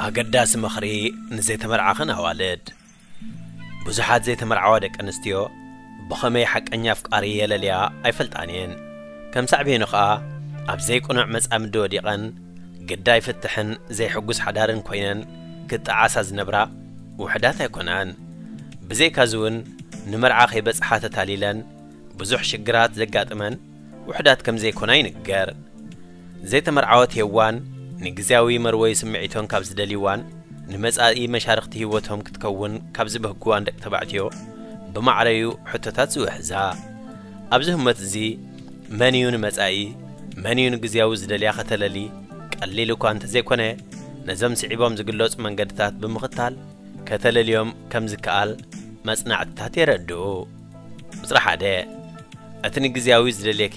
ኣገዳሲ ምኽሪ ንዘይተመርዓኽን ኣዋልድ። ብዙሓት ዘይተመርዓዋ ደቂ ኣንስትዮ ብኸመይ ሓቀኛ ኣፍቃሪ የለልያ ኣይፈልጣን እየን። ከም ሳዕቤኑ ኸኣ ኣብ ዘይቅኑዕ መጻምዲ ወዲቐን ግዳይ ፍትሕን ዘይሕጉስ ሓዳርን ኮይነን ክጠዓሳ ዝነብራ ውሕዳት ኣይኮናን። ብዘይካዚ እውን ንመርዓ ከይበጽሓ ተታሊለን ብዙሕ ሽግራት ዘጋጥመን ውሕዳት ከም ዘይኮና ይንገር። ዘይተመርዓወት ሄዋን ንግዝያዊ መርወይ ስምዒቶን ካብ ዝደልይዋን ንመጻኢ መሻርኽቲ ህይወቶም ክትከውን ካብ ዝበህግዋን ደቂ ተባዕትዮ ብማዕረዩ ሕቶታት ዝውሕዛ። ኣብዚ ህሞት እዚ መን እዩ ንመጻኢ፣ መን እዩ ንግዝያዊ ዝደልያ ከተለሊ ቀሊል እኳ እንተዘይኮነ፣ ነዞም ስዒቦም ዝግለጹ መንገድታት ብምኽታል ከተለልዮም ከም ዝከኣል መጽናዕትታት የረድኡ። ቁጽሪ ሓደ፣ እቲ ንግዝያዊ ዝደልየኪ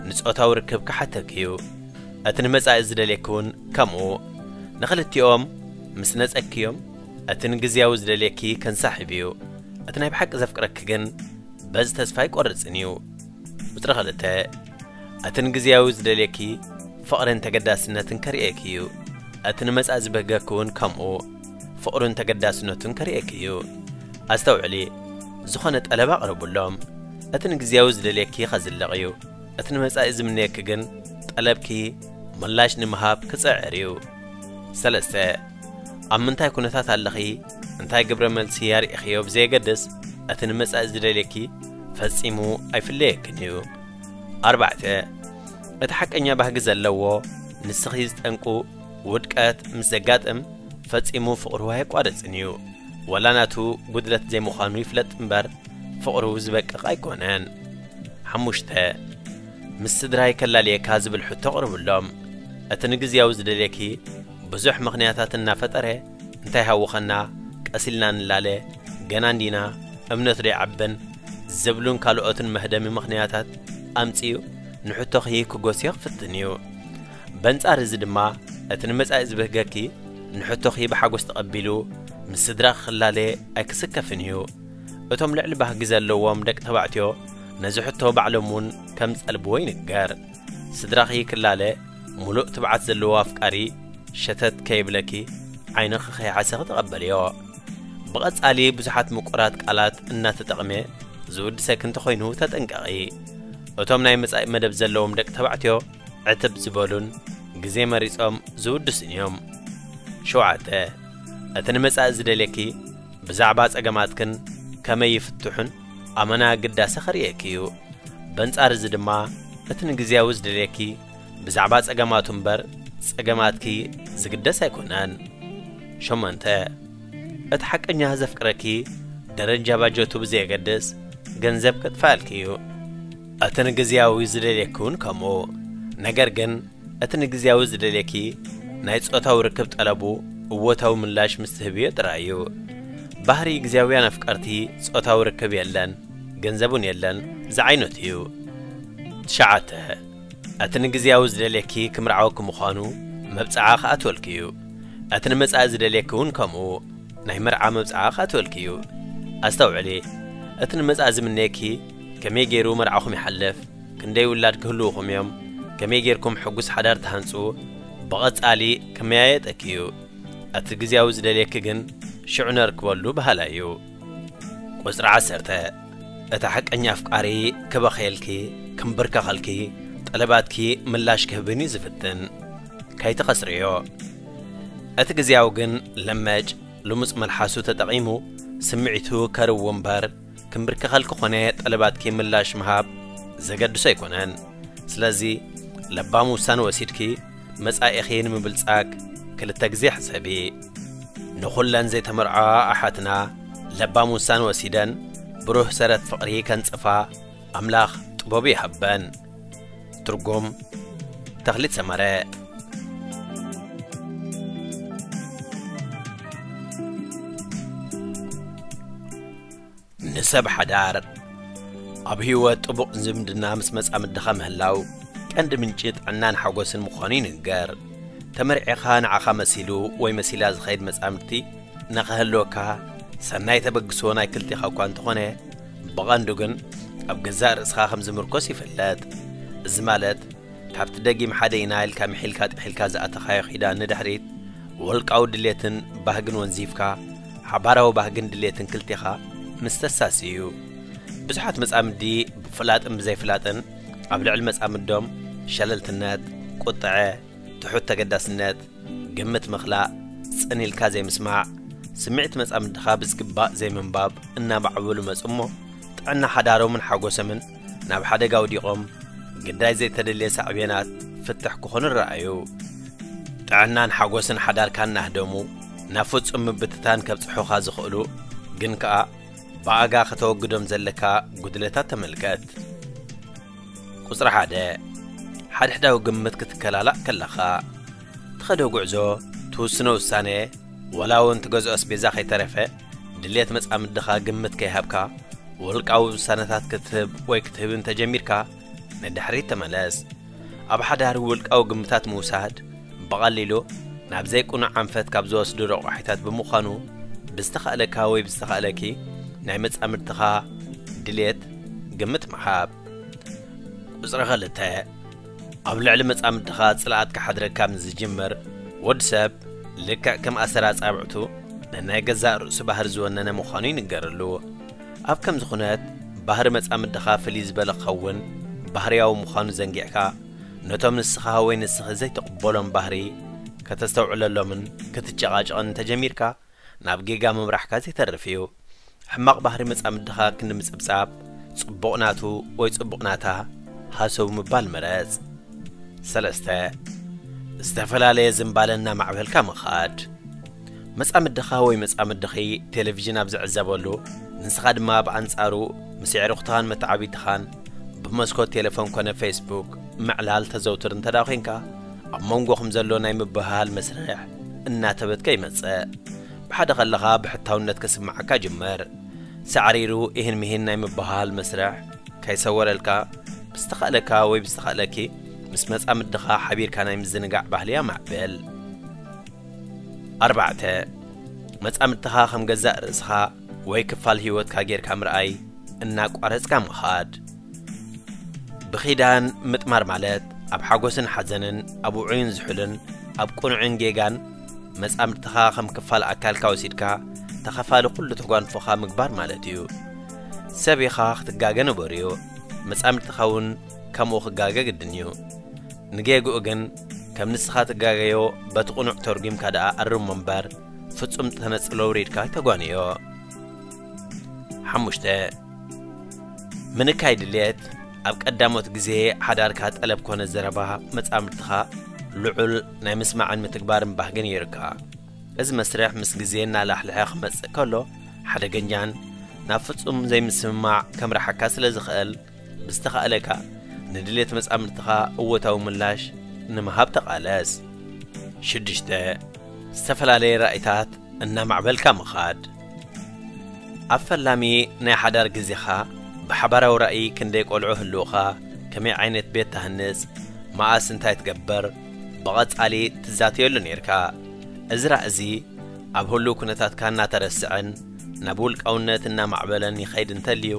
ንጾታዊ ርክብ ክሓተኪ እዩ። እቲ ንመጻኢ ዝደልየኪ እውን ከምኡ። ንኽልቲኦም ምስ ነጸኪ እዮም። እቲ ንግዝያዊ ዝደልየኪ ከንሳሕብ እዩ። እቲ ናይ ብሓቂ ዘፍቅረኪ ግን በዚ ተስፋ ኣይቆርጽን እዩ። ቁጽሪ ክልተ፣ እቲ ንግዝያዊ ዝደልየኪ ፍቕርን ተገዳስነትን ከርእየኪ እዩ። እቲ ንመጻኢ ዝበህገኪ እውን ከምኡ ፍቕሩን ተገዳስነቱን ከርእየኪ እዩ። ኣስተውዕሊ፣ ዝኾነ ጠለብ ኣቕርብሎም። እቲ ንግዝያዊ ዝደልየኪ ከዝልቕ እዩ። እቲ ንመጻኢ ዝምነየኪ ግን ጠለብኪ ምላሽ ንምሃብ ክጽዕር እዩ። ሰለስተ፣ ኣብ ምንታይ ኩነታት ኣለኺ፣ እንታይ ግብረ መልሲ ኣርኢኽዮ ብዘየገድስ፣ እቲ ንመጻኢ ዝደልየኪ ፈጺሙ ኣይፍለየክን እዩ። ኣርባዕተ፣ እቲ ሓቀኛ ባህጊ ዘለዎ ንስኺ ዝጠንቁ ውድቀት ምስ ዘጋጥም ፈጺሙ ፍቕሩ ኣየቋርጽን እዩ። ወላ ናቱ ጉድለት ዘይምዃኑ ይፍለጥ እምበር ፍቕሩ ዝበቅቕ ኣይኮነን። ሓሙሽተ፣ ምስ ስድራይ ከላልየካ ዝብል ሕቶ ኣቕርብሎም። እቲ ንግዝያዊ ዝደልየኪ ብዙሕ ምኽንያታት እናፈጠረ፣ እንታይ ሃወኸና፣ ቀስ ኢልና ንላለ፣ ገና እንዲና፣ እምነቱ ዶ ይዓብን ዝብሉን ካልኦትን መህደሚ ምኽንያታት ኣምጺኡ ንሕቶኺ ክጎስዮ ክፍትን እዩ። በንጻር እዚ ድማ እቲ ንመጻኢ ዝበህገኪ ንሕቶኺ ብሓጎስ ተቐቢሉ ምስ ስድራ ክላለ ኣይክስከፍን እዩ። እቶም ልዕሊ ባህጊ ዘለዎም ደቂ ተባዕትዮ ነዚ ሕቶ ባዕሎም እውን ከም ዝጠልብዎ ይንገር። ስድራኺ ክላለ፣ ምሉእ ትብዓት ዘለዎ ኣፍቃሪ ሸተት ከይብለኪ ዓይንኺ ከይሓሰኺ ተቐበልዮ። ብቐጻሊ ብዙሓት ምቁራት ቃላት እናተጠቕመ ዝውድሰኪ እንተኾይኑ ተጠንቀቒ። እቶም ናይ መጻኢ መደብ ዘለዎም ደቂ ተባዕትዮ ዕትብ ዝበሉን ግዜ መሪጾም ዝውድሱን እዮም። ሸውዓተ፣ እቲ ንመጻኢ ዝደልየኪ ብዛዕባ ጸገማትክን ከመይ ይፍትሑን ኣመና ግዳሰ ከርእየኪ እዩ። በንጻር እዚ ድማ እቲ ንግዝያዊ ዝደልየኪ ብዛዕባ ጸገማቱ እምበር ጸገማትኪ ዝግደስ ኣይኮነን። ሸሞንተ፣ እቲ ሓቀኛ ዘፍቅረኪ ደረጃ ባጀቱ ብዘየገድስ ገንዘብ ከጥፋልኪ እዩ። እቲ ንግዝያዊ ዝደልየኪ እውን ከምኡ። ነገር ግን እቲ ንግዝያዊ ዝደልየኪ ናይ ጾታዊ ርክብ ጠለቡ እወታዊ ምላሽ ምስ ትህብዮ ጥራይ እዩ። ባህሪ ግዝያውያን ኣፍቀርቲ ጾታዊ ርክብ የለን፣ ገንዘብ እውን የለን ዝዓይነቱ እዩ። ትሽዓተ፣ እቲ ንግዝያዊ ዝደልየኪ ክምርዓወኪ ምዃኑ መብጽዓ ክኣትወልኪ እዩ። እቲ ንመጻኢ ዝደልየኪ እውን ከምኡ ናይ መርዓ መብጽዓ ክኣትወልኪ እዩ። ኣስተውዕሊ፣ እቲ ንመጻኢ ዝምነየኪ ከመይ ገይሩ መርዓኹም ይሓልፍ፣ ክንደይ ውላድ ክህልውኹም እዮም፣ ከመይ ጌርኩም ሕጉስ ሓዳር ትሃንጹ፣ ብቐጻሊ ክመያየጠኪ እዩ። እቲ ግዝያዊ ዝደልየኪ ግን ሽዑ ነርክበሉ በሃላይ እዩ። ቁጽሪ ዓሰርተ፣ እቲ ሓቀኛ ኣፍቃሪ ክበኽየልኪ፣ ክምብርከኸልኪ፣ ጠለባትኪ ምላሽ ክህብን እዩ ዝፍትን። ከይትኸስርዮ። እቲ ግዝያዊ ግን ለመጭ፣ ልሙጽ መልሓሱ ተጠቒሙ ስምዒቱ ከርዊ እምበር፣ ክምብርከኸልኪ ኮነ ጠለባትኪ ምላሽ ምሃብ ዘገድሶ ኣይኮነን። ስለዚ ለባም ውሳነ ወሲድኪ መጻኢኺ ንምብልጻግ ክልተ ግዜ ሕሰቢ። ንኹለን ዘይተመርዓዋ ኣሓትና ለባም ውሳነ ወሲደን ብሩህ ሰረት ፍቕሪ ከንጽፋ ኣምላኽ ጥበቡ ይሃበን። ትርጉም ተኽሊት ሰመረ። ንሰብ ሓዳር ኣብ ህይወት ጥቡቕ ዝምድና ምስ መጻምድኻ ምህላው ቀንዲ ምንጪ ጥዕናን ሓጎስን ምዃኑ ይንገር። ተመርዒኻ ንዓኻ መሲሉ ወይ መሲላ ዝኸይድ መጻምድቲ ንኽህልወካ ሰናይ ተበግሶ ናይ ክልቴኻ እኳ እንተኾነ፣ ብቐንዱ ግን ኣብ ገዛእ ርእስኻ ከም ዝምርኮስ ይፍለጥ። እዚ ማለት ካብቲ ደጊም ሓደ ኢና ኢልካ ምሒልካ ጥሒልካ ዝኣተኻዮ ኪዳን ንድሕሪት ወልቃዊ ድሌትን ባህግን ወንዚፍካ፣ ሓባራዊ ባህግን ድሌትን ክልቴኻ ምስ ተሳስዩ። ብዙሓት መጻምዲ ብፍላጥን ብዘይፍላጥን ኣብ ልዕሊ መጻምዶም ሸለልትነት፣ ቁጥዐ፣ ትሑት ተገዳስነት፣ ግምት ምኽላእ፣ ጽን ኢልካ ዘይምስማዕ፣ ስምዒት መጻምድኻ ብዝግባእ ዘይምንባብ እናማዕበሉ መጹ እሞ፣ ጥዕና ሓዳሮምን ሓጎሶምን ናብ ሓደጋ ኣውዲቖም፣ ግዳይ ዘይተደልየ ሳዕቤናት ፍትሕ ክኾኑ ይረኣዩ። ጥዕናን ሓጎስን ሓዳርካ እናህደሙ፣ ናብ ፍጹም ምብትታን ከብጽሑኻ ዝኽእሉ፣ ግን ከኣ ብኣጋ ከተወግዶም ዘለካ ጉድለታት ተመልከት። ቁጽሪ ሓደ፣ ሓድሕዳዊ ግምት ክትከላላእ ከለኻ፣ ትኸዶ ጉዕዞ፣ ትውስኖ ውሳነ፣ ወላ እውን ትገዝኦ ኣስቤዛ ከይተረፈ፣ ድሌት መጻምድኻ ግምት ከይሃብካ፣ ውልቃዊ ውሳነታት ክትህብ ወይ ክትህብ እንተጀሚርካ፣ ንድሕሪት ተመለስ። ኣብ ሓዳር ውልቃዊ ግምታት ምውሳድ፣ ብቐሊሉ ናብ ዘይቅኑዕ ኣንፈት ካብ ዝወስዱ ረቋሒታት ብምዃኑ፣ ብዝተኻእለካ ወይ ብዝተኻእለኪ ናይ መጻምድትኻ ድሌት ግምት ምሃብ። ቁጽሪ ክልተ፣ ኣብ ልዕሊ መጻምድትኻ ጽልኣት ክሓድረካ ምስ ዝጅምር፣ ወዲ ሰብ ልክዕ ከም ኣሰር ኣጻብዕቱ ነናይ ገዛእ ርእሱ ባህሪ ዝወነነ ምዃኑ ይንገረሉ። ኣብ ከምዚ ኩነት፣ ባህሪ መጻምድኻ ፍልይ ዝበለ ክኸውን ባህርያዊ ምዃኑ ዘንጊዕካ፣ ነቶም ንስኻ ወይ ንስኺ ዘይትቕበሎም ባህሪ ከተስተውዕለሎምን ክትጨቓጨቕን እንተጀሚርካ፣ ናብ ጌጋ ምምራሕካ ዘይተርፍ እዩ። ሕማቕ ባህሪ መጻምድኻ ክንዲ ምጽብጻብ፣ ጽቡቕ ናቱ ወይ ጽቡቕ ናታ ሃሰው ምባል ምረጽ። ሰለስተ፣ ዝተፈላለየ ዝንባለ እናማዕበልካ ምኻድ። መጻምድኻ ወይ መጻምድኺ ቴሌቪዥን ኣብ ዝዕዘበሉ፣ ንስኻ ድማ ብኣንጻሩ ምስ የዕሩኽትኻን መተዓቢትኻን ብመስኮት ቴሌፎን ኮነ ፌስቡክ ምዕላል ተዘውትር እንተ ደኣ ዄንካ፣ ኣብ መንጎኹም ዘሎ ናይ ምብህሃል መስርሕ እናተበትከ ይመጽእ። ብሓደ ከለኻ ብሕታውነት ክስምዓካ ይጅምር። ሳዕሪሩ ኢሂን ምሂን ናይ ምብህሃል መስርሕ ከይሰወረልካ፣ ብዝተኻእለካ ወይ ብዝተኻእለኪ ምስ መጻምድኻ ሓቢርካ ናይ ምዝንጋዕ ባህሊ ኣማዕብል። ኣርባዕተ፣ መጻምድትኻ ከም ገዛእ ርእስኻ ወይ ክፋል ህይወትካ ጌርካ ምርኣይ እናቋረጽካ ምኻድ። ብኺዳን ምጥማር ማለት ኣብ ሓጎስን ሓዘንን፣ ኣብ ውዑይን ዝሑልን፣ ኣብ ቅኑዕን ጌጋን መጻምድትኻ ከም ክፋል ኣካልካ ወሲድካ ተኻፋሊ ኩሉ ተጓንፎኻ ምግባር ማለት እዩ። ሰብ ኢኻ ክትጋገ ንቡር እዩ። መጻምድትኻ እውን ከምኡ ክጋገ ግድን እዩ። ንጌግኡ ግን ከም ንስኻ ትጋገዮ በቲ ቅኑዕ ተርጒምካ ደኣ ኣርሞ እምበር ፍጹም ተነጽሎ ኣውሪድካ ኣይተጓንዮ። ሓሙሽተ፣ ምንካይ ድሌት ኣብ ቀዳሞት ግዜ ሓዳርካ ጠለብ ኮነ ዘረባ መጻምድትኻ ልዑል ናይ ምስማዕን ምትግባርን ባህጊ ነይሩካ። እዚ መስርሕ ምስ ግዜ እናላሕልሐ ክመጽእ ከሎ ሓደገኛን ናብ ፍጹም ዘይምስምማዕ ከምርሓካ ስለ ዝኽእል፣ ብዝተኻእለካ ንድሌት መጻምድትኻ እወታዊ ምላሽ ንምሃብ ተቓለስ። ሽዱሽተ፣ ዝተፈላለየ ራእይታት እናማዕበልካ ምኻድ። ኣብ ፈላሚ ናይ ሓዳር ግዜኻ ብሓባራዊ ራእይ ክንደይ ቆልዑ ህልውኻ፣ ከመይ ዓይነት ቤት ትሃንጽ፣ መኣስ እንታይ ትገብር፣ ብቐጻሊ ትዛተየሉ ነይርካ። እዚ ራእይ እዚ ኣብ ህሉው ኩነታትካ እናተረስዐን ናብ ውልቃውነት እናማዕበለን ይኸይድ እንተልዩ፣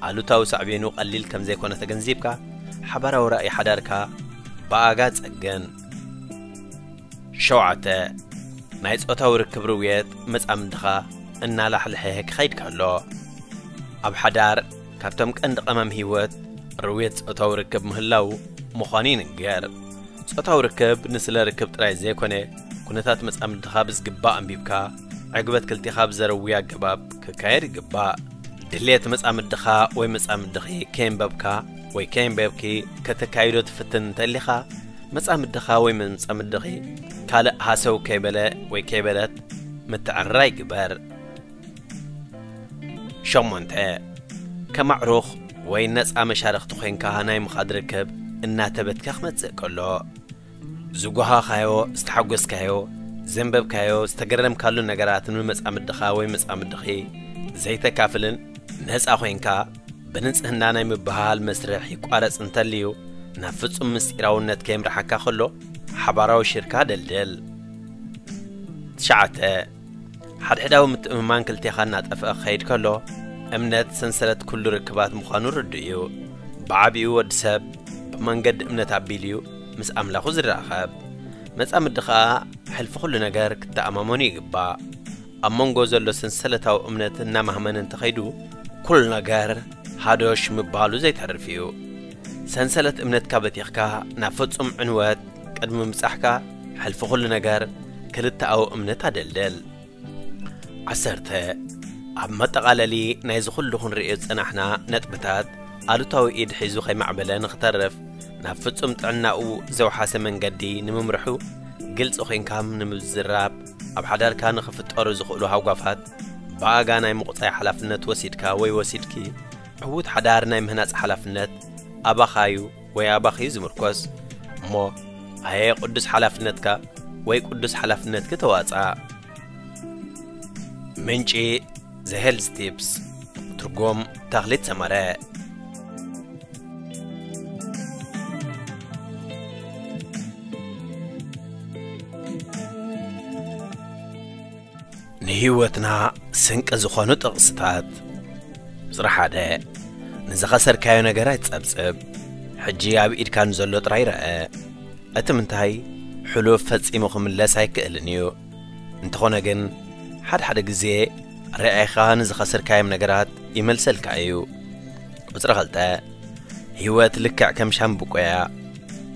ኣሉታዊ ሳዕቤኑ ቀሊል ከም ዘይኮነ ተገንዚብካ፣ ሓባራዊ ራእይ ሓዳርካ ብኣጋ ጸገን። ሸውዓተ፣ ናይ ጾታዊ ርክብ ርውየት መጻምድኻ እናላሕልሐ ክኸይድ ከሎ፣ ኣብ ሓዳር ካብቶም ቀንዲ ቀመም ህይወት ርውየት ጾታዊ ርክብ ምህላው ምዃኑ ይንገር። ጾታዊ ርክብ ንስለ ርክብ ጥራይ ዘይኮነ፣ ኩነታት መጻምድኻ ብዝግባእ ኣንቢብካ፣ ዕግበት ክልቴኻ ብዘረዊ ኣገባብ ክካየድ ይግባእ። ድሌት መጻምድኻ ወይ መጻምድኺ ከየንበብካ ወይ ከየንበብኪ ከተካይዶ ትፍትን እንተሊኻ፣ መጻምድኻ ወይ መጻምድኺ ካልእ ሃሰው ከይበለ ወይ ከይበለት ምትዕርራይ ግበር። ሸሞንተ፣ ከም ኣዕሩኽ ወይ ነጻ መሻርኽቲ ኮይንካ ናይ ምኻድ ርክብ እናተበትከ ክመጽእ ከሎ፣ ዝጓሃኻዮ፣ ዝተሓጎስካዮ፣ ዘንበብካዮ፣ ዝተገረምካሉ ነገራት ንመጻምድኻ ወይ መጻምድኺ ዘይተካፍልን ነጻ ኮይንካ ብንጽህና ናይ ምብህሃል መስርሕ ይቋረጽ እንተልዩ፣ ናብ ፍጹም ምስጢራውነት ከየምርሓካ ከሎ ሓባራዊ ሽርካ ደልድል። ትሽዓተ፣ ሓድሕዳዊ ምትእምማን ክልቴኻ እናጠፍአ ክኸይድ ከሎ፣ እምነት ሰንሰለት ኩሉ ርክባት ምዃኑ ርዱእ እዩ። ብዓቢኡ ወዲ ሰብ ብመንገዲ እምነት ኣቢሉ እዩ ምስ ኣምላኹ ዝራኸብ። መጻምዲ ኸኣ ሕልፊ ኩሉ ነገር ክተኣማመኑ ይግባእ። ኣብ መንጎ ዘሎ ሰንሰለታዊ እምነት እናማህመነ እንተኸይዱ፣ ኩሉ ነገር ሃዶሽ ምባሉ ዘይተርፍ እዩ። ሰንሰለት እምነትካ በቲኽካ ናብ ፍጹም ዕንወት ቅድሚ ምብጻሕካ፣ ሕልፊ ኩሉ ነገር ክልተኣዊ እምነት ኣደልደል። ዓሰርተ። ኣብ መጠቓለሊ ናይዚ ኩሉ ክንርእዮ ዝጸናሕና ነጥብታት፣ ኣሉታዊ ኢድ ሒዙ ከይማዕበለ ንኽተርፍ፣ ናብ ፍጹም ጥዕናኡ ዘውሓሰ መንገዲ ንምምርሑ፣ ግልጺ ዄንካ ንምዝራብ፣ ኣብ ሓዳርካ ንኽፍጠሩ ዝኽእሉ ሃጓፋት ብኣጋ ናይ ምቑጻይ ሓላፍነት ወሲድካ ወይ ወሲድኪ፣ ዕዉት ሓዳር ናይ ምህናጽ ሓላፍነት ኣባኻዩ ወይ ኣባኺዩ ዝምርኮስ። እሞ ኣየ ቅዱስ ሓላፍነትካ ወይ ቅዱስ ሓላፍነትኪ ተዋጻእ። ምንጪ ዘ ሄልዝ ቲፕስ። ትርጉም ተኽሊት ሰመረ። ንህይወትና ስንቂ ዝኾኑ ጥቕስታት። ቁጽሪ ሓደ። ንዝኸሰርካዮ ነገር ኣይትጸብጽብ። ሕጂ ኣብ ኢድካ ንዘሎ ጥራይ ረአ። እቲ ምንታይ፣ ሕሉፍ ፈጺሙ ክምለስ ኣይክእልን እዩ። እንተኾነ ግን፣ ሓድሓደ ግዜ ረኣይኻ ንዝኸሰርካዮም ነገራት ይመልሰልካ እዩ። ቁጽሪ ክልተ። ህይወት ልክዕ ከም ሻምብቆ እያ።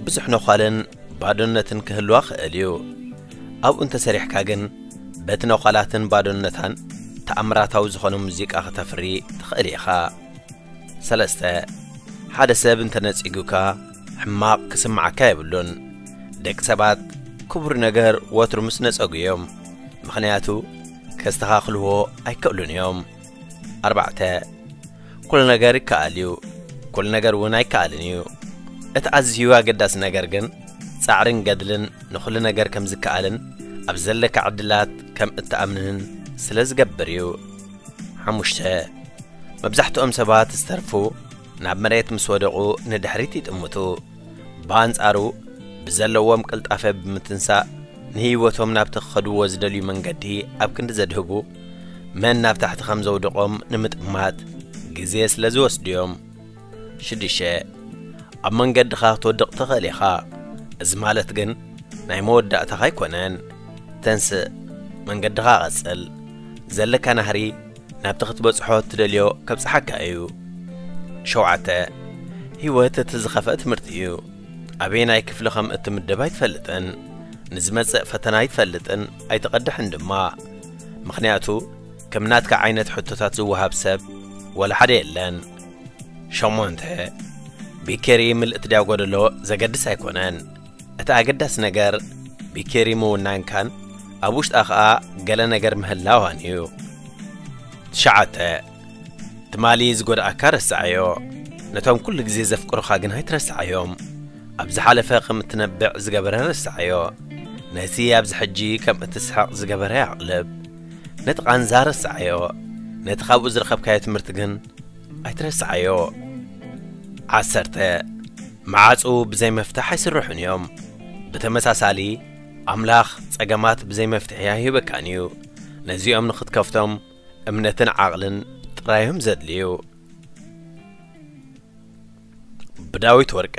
ብዙሕ ነዃልን ባዶነትን ክህልዋ ክእል እዩ። ኣብኡ እንተሰሪሕካ ግን፣ በቲ ነዃላትን ባዶነታን ተኣምራታዊ ዝኾነ ሙዚቃ ከተፍሪ ትኽእል ኢኻ። ሰለስተ። ሓደ ሰብ እንተነጺጉካ፣ ሕማቕ ክስምዓካ የብሉን። ደቂ ሰባት ክቡር ነገር ወትሩ ምስ ነጸጉ እዮም። ምኽንያቱ፣ ከስተኻኽልዎ ኣይክእሉን እዮም። ኣርባዕተ። ኩሉ ነገር ይከኣል እዩ፣ ኩሉ ነገር እውን ኣይከኣልን እዩ። እቲ ኣዝዩ ኣገዳሲ ነገር ግን፣ ጻዕርን ገድልን ንኹሉ ነገር ከም ዝከኣልን ኣብ ዘለካ ዕድላት ከም እትኣምንን ስለ ዝገብር እዩ። ሓሙሽተ። መብዛሕትኦም ሰባት ዝተርፉ፣ ናብ መሬት ምስ ወደቑ ንድሕሪት ይጥምቱ። ብኣንጻሩ፣ ብዘለዎም ቅልጣፈ ብምትንሳእ፣ ንህይወቶም ናብቲ ክኸድዎ ዝደልዩ መንገዲ ኣብ ክንዲ ዘድህቡ፣ መን ናብ ታሕቲ ከም ዘውድቖም ንምጥማት ግዜ ስለ ዝወስዱ እዮም። ሽዱሽተ። ኣብ መንገድኻ ክትወድቕ ትኽእል ኢኻ። እዚ ማለት ግን ናይ መወዳእታኻ ኣይኮነን። ተንስእ፣ መንገድኻ ቀጽል። ዘለካ ናህሪ ናብቲ ክትበጽሖ እትደልዮ ከብጽሓካ እዩ። ሸውዓተ። ህይወት እቲ ዝኸፍአ ትምህርቲ እዩ። ኣበየናይ ክፍሊ ከም እትምደብ ኣይትፈልጥን። ንዝመጽእ ፈተና ኣይትፈልጥን፣ ኣይትቐድሕን ድማ። ምኽንያቱ፣ ከም ናትካ ዓይነት ሕቶታት ዝወሃብ ሰብ ወላ ሓደ የለን። ሸሞንተ። ቢኬሪ ምልእቲ ድያ ጎደሎ ዘገድስ ኣይኮነን። እቲ ኣገዳሲ ነገር ቢኬሪ ምውናንካን ኣብ ውሽጣ ኸኣ ገለ ነገር ምህላዋን እዩ። ትሽዓተ። ትማሊ ዝጎድኣካ ረስዓዮ። ነቶም ኩሉ ግዜ ዘፍቅሩኻ ግን ኣይትረስዓዮም። ኣብ ዝሓለፈ ከም እትነብዕ ዝገበረ ረስዓዮ። ነቲ ኣብዚ ሕጂ ከም እትስሕቕ ዝገበረ ኣቕልብ። ነቲ ቃንዛ ረስዓዮ። ነቲ ካብኡ ዝረኸብካዮ ትምህርቲ ግን ኣይትረስዓዮ። ዓሰርተ። መዓጹ ብዘይ መፍትሕ ኣይስርሑን እዮም። ብተመሳሳሊ፣ ኣምላኽ ጸገማት ብዘይ መፍትሒ ኣይህበካን እዩ። ነዚኦም ንኽትከፍቶም እምነትን ዓቕልን ጥራይ እዮም ዘድልዩ። ብዳዊት ወርቀ።